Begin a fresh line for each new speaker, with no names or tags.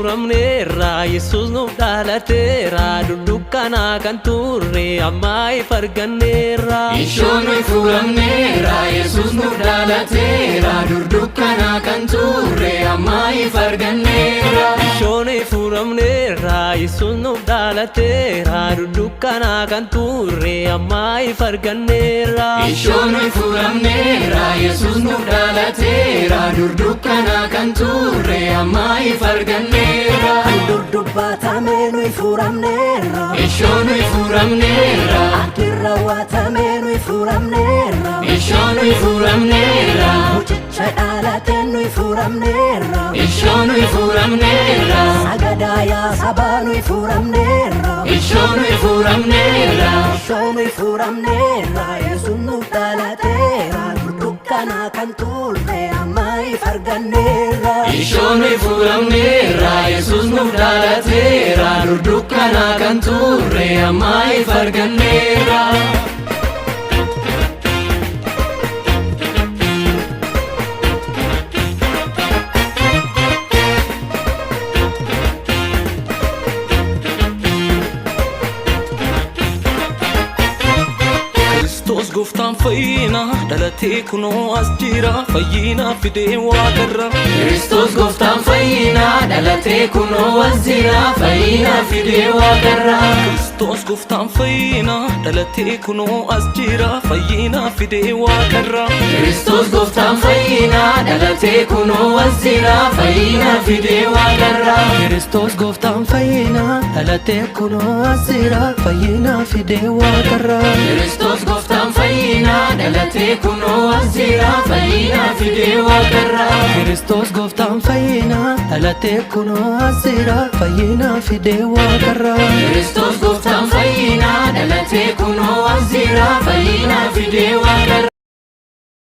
Furamneerra, Yesuus nuuf dhalateera, dur dukkanaa kan turre amma ifa arganneerra.
Ishoo nuyi furamneerra, Yesuus nuuf dhalateera, dur dukkanaa kan turre amma ifa arganneerra.
Ishoo nuyi furamneerra, Yesuus nuuf dhalateera, dur dukkanaa kan turre amma ifa arganneerra.
Ishoo nuyi furamneerra, Yesuus nuuf dhalateera, dur dukkanaa kan turre amma ifa arganneerra.
Kan dur dubbatame nuyi furamneerra.
Ishoo nuyi furamneerra.
Abdiin raawwatame nuyi furamneerra.
Ishoo nuyi furamneerra.
Mucicha dhalate nuyi furamneerra.
Ishoo nuyi furamneerra.
Sagadaa yaa sabaa nuyi furamneerra.
Ishoo nuyi furamneerra.
Ishoo nuyi furamneerra, Yesuus nuuf dhalateera, dur dukkanaa kan turre amma ifa arganneerra.
Ishoo nuyi furamneerra, Yesuus nuuf dhalateera, dur dukkanaa kan turre amma ifa arganneerra.
Kiristoos gooftaan fayyinaa dhalatee kunoo as jira, fayyinaa fidee waaqarra.
Kiristoos gooftaan fayyinaa dhalatee kunoo as jira, fayyinaa fidee waaqarra.
Kiristoos gooftaan fayyinaa dhalatee kunoo as jira, fayyinaa fidee waaqarra.
Kiristoos gooftaan fayyinaa dhalatee kunoo as jira, fayyinaa fidee waaqarra.
Kiristoos gooftaan fayyinaa dhalatee kunoo as jira, fayyinaa fidee waaqarraa.
Kiristoos gooftaan fayyinaa dhalatee kunoo as jira, fayyinaa fidee waaqarra.
Kiristoos gooftaan fayyinaa dhalatee kunoo as jira, fayyinaa fidee waaqarraa.
Kiristoos gooftaan fayyinaa dhalatee kunoo as jira, fayyinaa fidee waaqarra.